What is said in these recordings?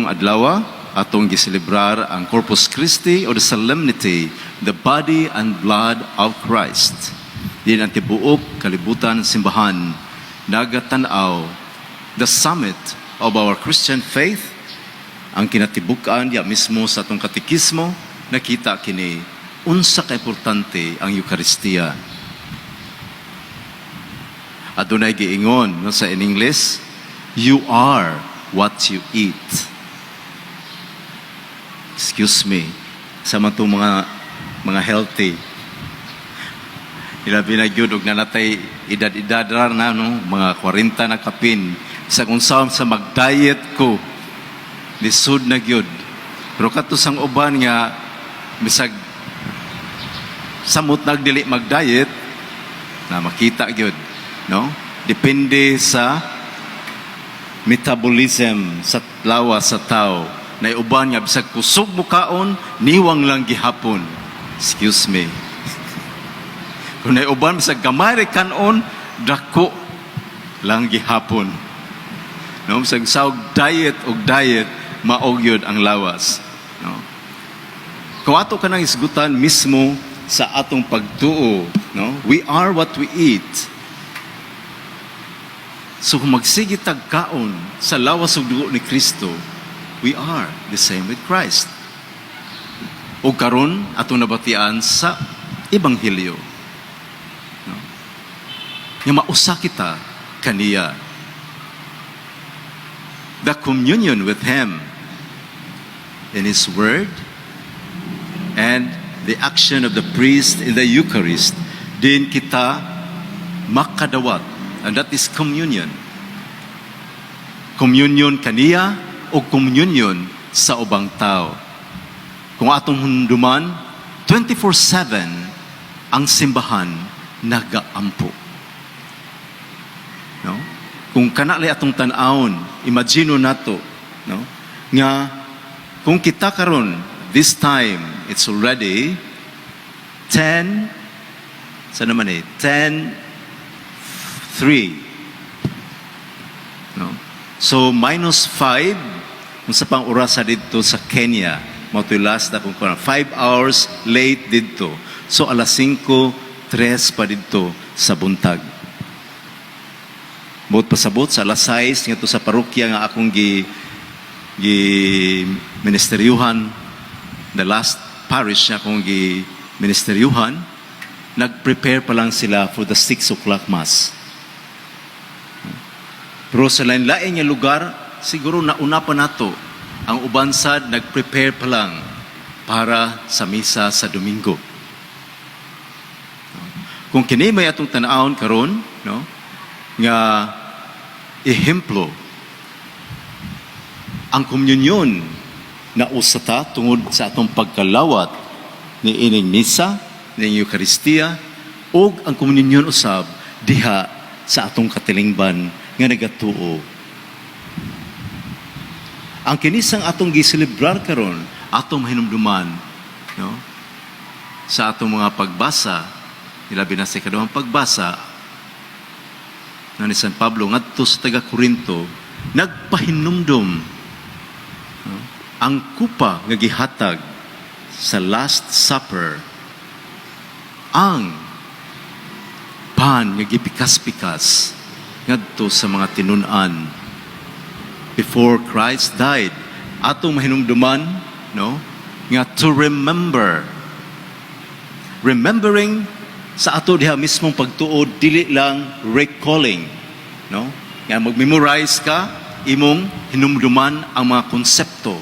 Karong adlaw, atong giselebrar ang Corpus Christi or the Solemnity, the body and blood of Christ. Diin ang tibuok kalibutan simbahan nagatanaw the summit of our Christian faith, ang kinatibuk-an ya mismo sa atong katekismo. Nakita kini unsa ka importante ang Eukaristiya. Adunay giingon, no, sa in English, "You are what you eat." Excuse me, sa man tong mga healthy. Ilabi na gyud og naa na tay edad-edad ra na, no, mga 40 na kapin. Sa kung sa mag-diet ko, lisod na gyud. Pero kato sang uban nga bisag samot nagdili mag-diet na makita gyud, no? Depende sa metabolism sa lawas sa tao. Na uban nga bisag kusog mo kaon, niwang lang gihapon. Excuse me. Kung naay uban bisag gamay ra kanon, dako lang gihapon. No, bisag sa diet og diet, mao gyud ang lawas, no? Kung ato ka nang isgutan mismo sa atong pagtuo, no? We are what we eat. So kung magsige tag kaon sa lawas ug dugo ni Kristo, we are the same with Christ. O karon atong nabatian sa Ebanghelyo, no? Nga mausa kita kaniya. The communion with Him in His Word and the action of the priest in the Eucharist, din kita makadawat. And that is communion. Communion kaniya o communion sa ubang tao. Kung atong hinumduman, 24/7 ang simbahan nagaampo. No? Kung kana lay atong tan-awon, imagine nato, no? Nga kung kita karon this time, it's already 10 sa naman eh, 10:03. No? So minus 5 kung sa pang orasa didto sa Kenya, mao to'y last na kung 5 hours late didto. So alas 5:03 pa didto sa buntag. Buot pasabot sa alas 6 ngadto sa parokya nga akong gi ministeryuhan, the last parish nga akong gi ministeryuhan, nag-prepare pa lang sila for the 6 o'clock Mass. Pero sa lain-lain nga lugar, siguro nauna pa nato ang uban sad nag-prepare pa lang para sa misa sa Domingo. Kung kini may atong tan-awon karon, no, nga ehemplo ang komunyon na usa ta tungod sa atong pagkalawat ni ining misa, ni Eukaristiya, ug ang komunyon usab diha sa atong katilingban nga nagatuo. Ang kinisang atong giselebrar karon, atong mahinumduman, no? Sa atong mga pagbasa, ilabi na sa ikaduhang pagbasa na ni San Pablo ngadto sa taga Korinto, nagpahinumdum, no? Ang kupa nga gihatag sa Last Supper, ang pan nga gipikas-pikas ngadto sa mga tinun-an before Christ died, atong mahinumduman, no, nga to remember. Remembering sa ato diha mismong pagtuo, dili lang recalling, no, nga mag-memorize ka, imong hinumduman ang mga konsepto.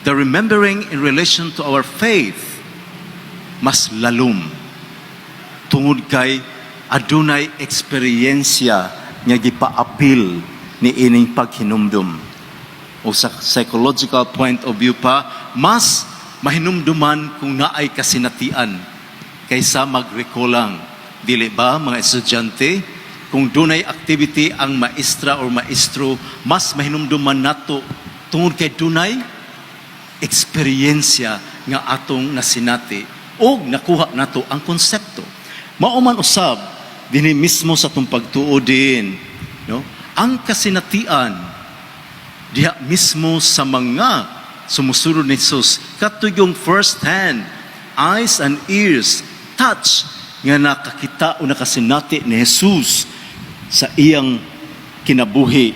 The remembering in relation to our faith mas lalom tungod kay adunay eksperyensya nga gipaapil ni ining paghinumdum. O sa psychological point of view pa, mas mahinumduman kung naay kasinatian kaysa mag-recall lang. Dili ba, mga estudyante, kung dunay activity ang maestra or maestro, mas mahinumduman nato tungod kay dunay eksperyensya nga atong nasinati o nakuha nato ang konsepto. Mao man usab dinhi mismo sa atong pagtuo din, no? Ang kasinatian Diha mismo sa mga sumusunod ni Jesus, kato yung first hand, eyes and ears, touch, nga nakakita o nakasinati ni Jesus sa iyang kinabuhi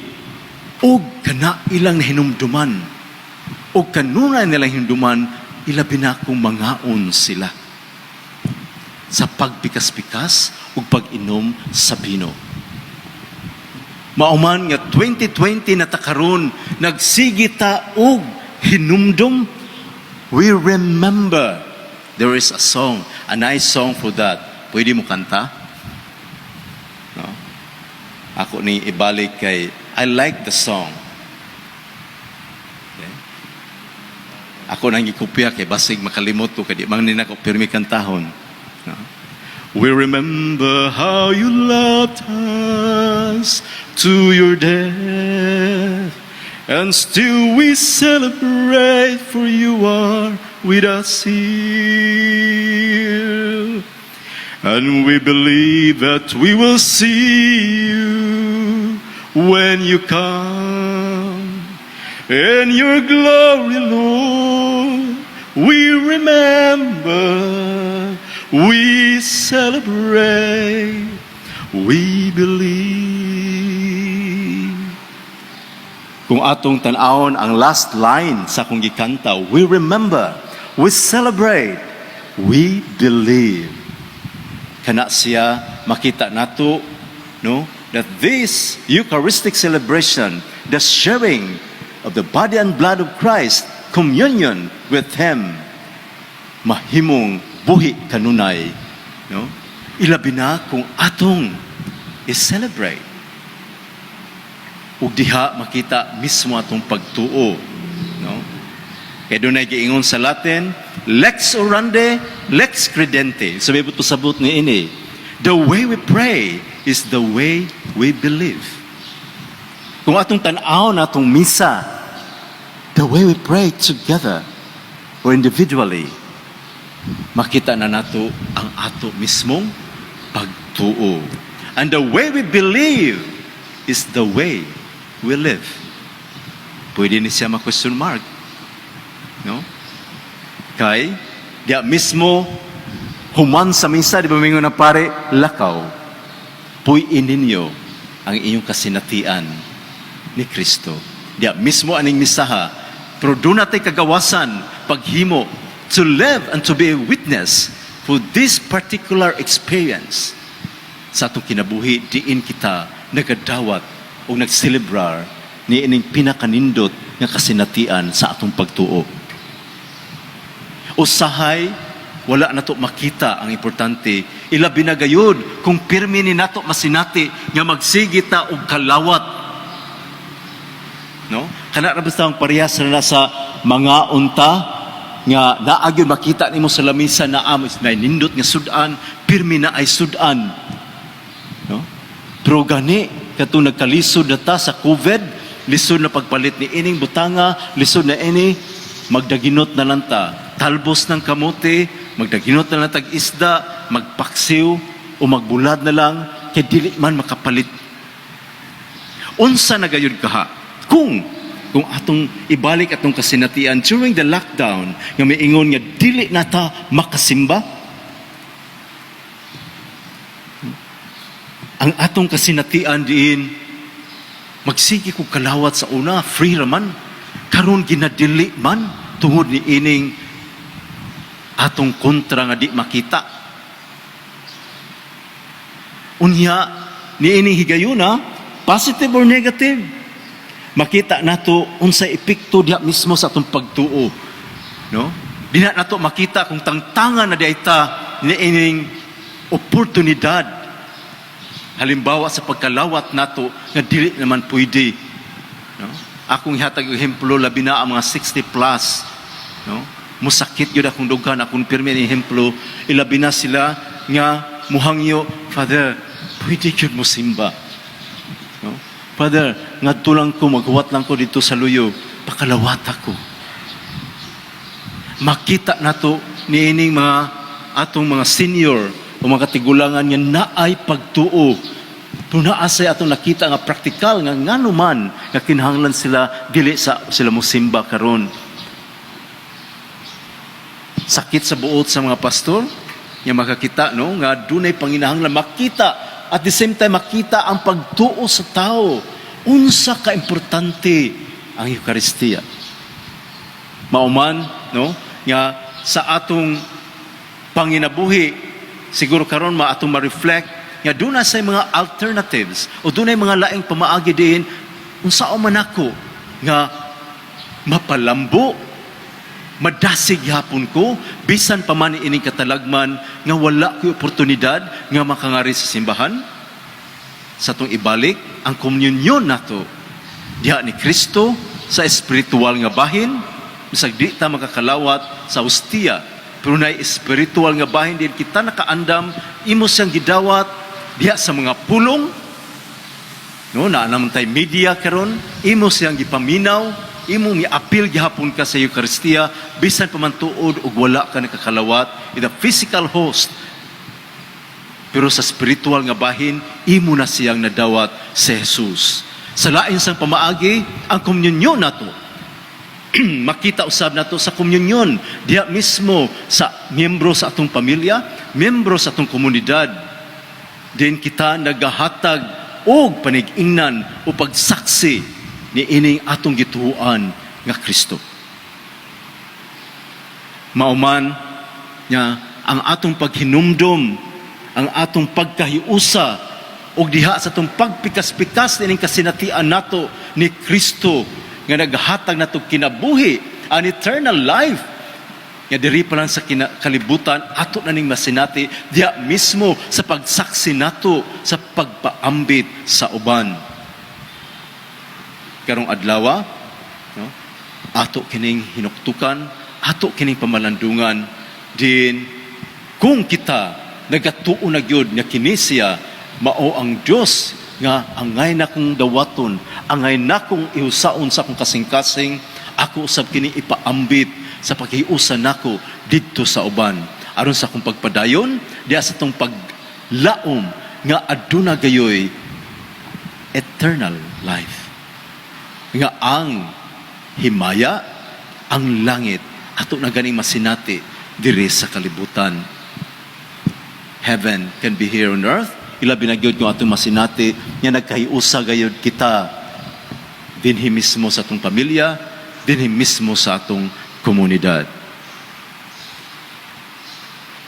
ug kana ilang nahinumduman o kanunay nilang hinumduman, ilabi na kung mangaon sila sa pagpikas-pikas ug pag-inom sa bino. Mao man nga 2020 na ta karon, nagsige ta og hinumdum. We remember. There is a song, a nice song for that. Pwede mo kanta? No? Ako ni ibalik kay I like the song. Okay? Ako nang gikopya kay basig makalimot ko kay di man ni nako pirmi kantahon. No? We remember how you loved us to your death, and still we celebrate, for you are with us here. And we believe that we will see you when you come. In your glory, Lord, we remember, we celebrate, we believe. Kung atong tan-awon ang last line sa akong gikanta, we remember, we celebrate, we believe. Kana siya makita nato, no, that this Eucharistic celebration, the sharing of the body and blood of Christ, communion with Him, mahimong buhi kanunay, no? Ilabi na kung atong i-celebrate. Ug diha makita mismo atong pagtuo, no? Kay dunay giingon sa Latin, "Lex orandi, lex credendi." Sabi po sabot ni ini. The way we pray is the way we believe. Kung atong tan-aw na atong misa, the way we pray together or individually, makita na nato ang ato mismong pagtuo. And the way we believe is the way we live. Pwede ni siya ma-question mark. No? Kay, diya mismo, human sa misa, di ba mingon na pare, "Lakaw, puy-in ninyo ang inyong kasinatian ni Kristo." Diya mismo aning misaha, pero doon natin kagawasan, paghimo, to live and to be a witness for this particular experience sa atong kinabuhi, diin kita nagadawat o nagselebrar ni ining pinakanindot nga kasinatian sa atong pagtuo. Usahay, wala nato makita ang importante. Ilabi na gayud kung pirmi ni nato masinati nga magsige ta og kalawat. No? Kana ra basta ang parehas na sa mga unta nga naa gyud makita nimo sa lamisa na amos na nindot nga sudan, pirmi na ay sudan. No? Pero gani katong nagkalisod na ta sa COVID, lisod na pagpalit ni ining butanga, lisod na ini, magdaginot na lang ta. Talbos ng kamote, magdaginot na lang tag isda, magpaksiw o magbulad na lang kay dili man makapalit. Unsa na gayud kaha? Kung atong ibalik atong kasinatian during the lockdown nga miingon nga dili na ta makasimba, ang atong kasinatian diin magsige kog kalawat sa una, free raman, karon ginadili man tungod ni ining atong kontra nga di makita. Unya ni ining higayuna, positive or negative, makita nato unsay epekto diha mismo sa atong pagtuo, no? Di na nato makita kung tangtangan na diay ta ni ining oportunidad, halimbawa sa pagkalawat nato nga dili naman pwede, no? Akong ihatag og ehemplo, labi na ang mga 60 plus, no? Musakit gyud akong dughan akong pirmi ni ehemplo, ilabi na sila nga muhangyo, "Father, pwede gyud mo simba, no? Father, ngadto lang ko, maghuwat lang ko dito sa luyo, pakalawat ako." Makita nato niining mga atong mga senior o mga katigulangan nga naay pagtuo. Pero naa say atong nakita nga praktikal nga ngano man nga kinahanglan sila dili sa sila mosimba karon. Sakit sa buot sa mga pastor nga makakita, no, nga dunay panginahanglan makita, at the same time makita ang pagtuo sa tao, unsa ka importante ang Eukaristiya. Mao man, no, nga sa atong panginabuhi siguro karon ma atong ma-reflect nga duna say mga alternatives o dunay mga laing pamaagi din unsa man ako nga mapalambo, madasig gihapon ko bisan pa man ining katalagman nga wala ko'y oportunidad nga makangari sa simbahan. Sa atong ibalik ang komunyon nato diha ni Kristo sa espiritual nga bahin, bisag di ta makakalawat sa hustiya, pero nay espiritual nga bahin din kita nakaandam, imo siyang gidawat diha sa mga pulong, no. Naa naman tay media karon, imo siyang gipaminaw, imo miapil gihapon ka sa Eucharistia bisan pa man tuod og wala ka nakakalawat in the physical host, pero sa spiritual nga bahin imo na siyang nadawat sa Jesus. Sa lain sang pamaagi, ang komunyon nato, makita usab nato sa komunyon diha mismo sa miyembro sa atong pamilya, miyembro sa atong komunidad din, kita nagahatag og panig-ingnan o pagsaksi ni ining atong gituohan nga Kristo. Mao man nga ang atong paghinumdom, ang atong pagkahiusa ug diha sa atong pagpikas-pikas nining kasinatian nato ni Kristo nga naghatag nato kinabuhi, an eternal life, nga diri pa lang sa kalibutan ato na ning masinati diha mismo sa pagsaksi nato sa pagpaambit sa uban. Karong adlaw, no, ato kining hinuktukan, ato kining pamalandungan din kung kita nagatuo na gyud nga kini siya mao ang Dios nga angay nakong dawaton, angay nakong ihusaon sa akong kasing-kasing. Ako usab kini ipaambit sa paghiusa nako didto sa uban aron sa akong pagpadayon diha sa atong paglaom nga aduna gayoy eternal life, nga ang himaya, ang langit, ato na ganing masinati diri sa kalibutan. Heaven can be here on earth, ilabi na gyud kung atong masinati nga nagkahiusa gayud kita dinhi mismo sa atong pamilya, dinhi mismo sa atong komunidad.